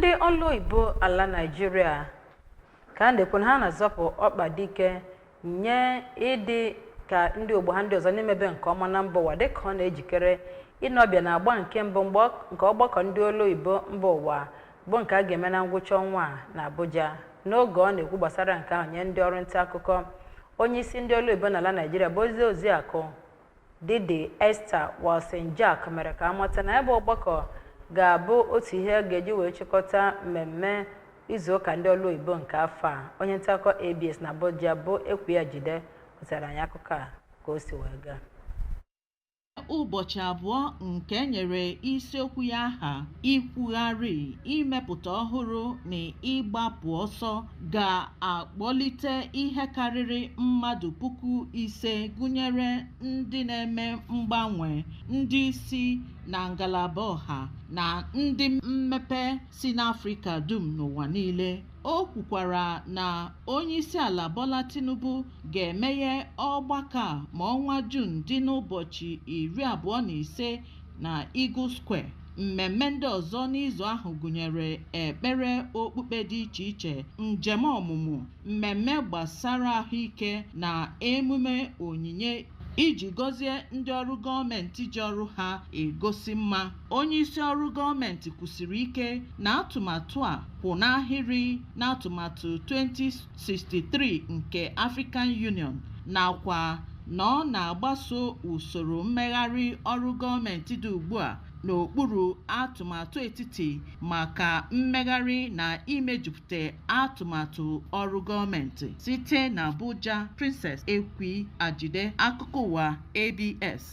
Ndị ọlụ oyibo ala Naịjirịa ka a na-ekwu na ha na-azọpụ ọkpa dike nye ịdị ka ndị ogbo ha ndị ọzọ n'imebe nke ọma na mba ụwa, dịka ọ na-ejikere ịnọbịa na agba nke mbụ nke ọgbakọ ndị ọlụ oyibo mba ụwa, bụ nke a ga-eme na ngwụcha ọnwa a na Abuja. N'oge ọ na-ekwu gbasara nke ahụ nye ndị ọrụ nta akụkọ, onye isi ndị ọlụ oyibo n'ala Naịjirịa, bụ Oziakụ Didi Esther Wilson Jack, mere ka amata na ebe ọgbakọ ga-abụ otu ihe a ga-eji wee chịkọta mmemme izuụka ndị ọlụ oyibo nke afọ a. Onye nta akụkọ ABS na Abuja, bụ Ekwu Jide, wetara anyị akụkọ a ka o si wee gaa. Ụbọchị 2 nke e nyere isiokwu ya aha "Ikwugharị, Imepụta Ọhụrụ na Ịgbapụ Ọsọ" ga-akpọlite ihe karịrị mmadụ 5,000, gụnyere ndị na-eme mgbanwe, ndị isi na ngalaba ọha na ndị mmepe si n'Afrịka dum n'ụwa niile. O kwukwara na Onyeisiala Bola Tinubu ga-emeghe ọgbakọ a ma ọnwa Juun dị n'ụbọchị 25 na Eagle Square. Mmemme ndị ọzọ n'izu ahụ gụnyere ekpere okpukpe dị iche iche, njem ọmụmụ, mmemme gbasara ahụike na emume onyinye iji gọzie ndị ọrụ gọọmenti ji ọrụ ha egosi mma. Onyeisi ọrụ gọọmenti kwusiri ike na atụmatụ a kwụ n'ahịrị n'atụmatụ 2063 nke African Union, nakwa na ọ na-agbaso usoro mmegharị ọrụ gọọmenti dị ugbu a n'okpuru atụmatụ etiti maka mmegharị na imejupụta atụmatụ ọrụ gọọmenti. Site n'Abuja, Princess Ekwi Ajide, akụkọ ụwa ABS.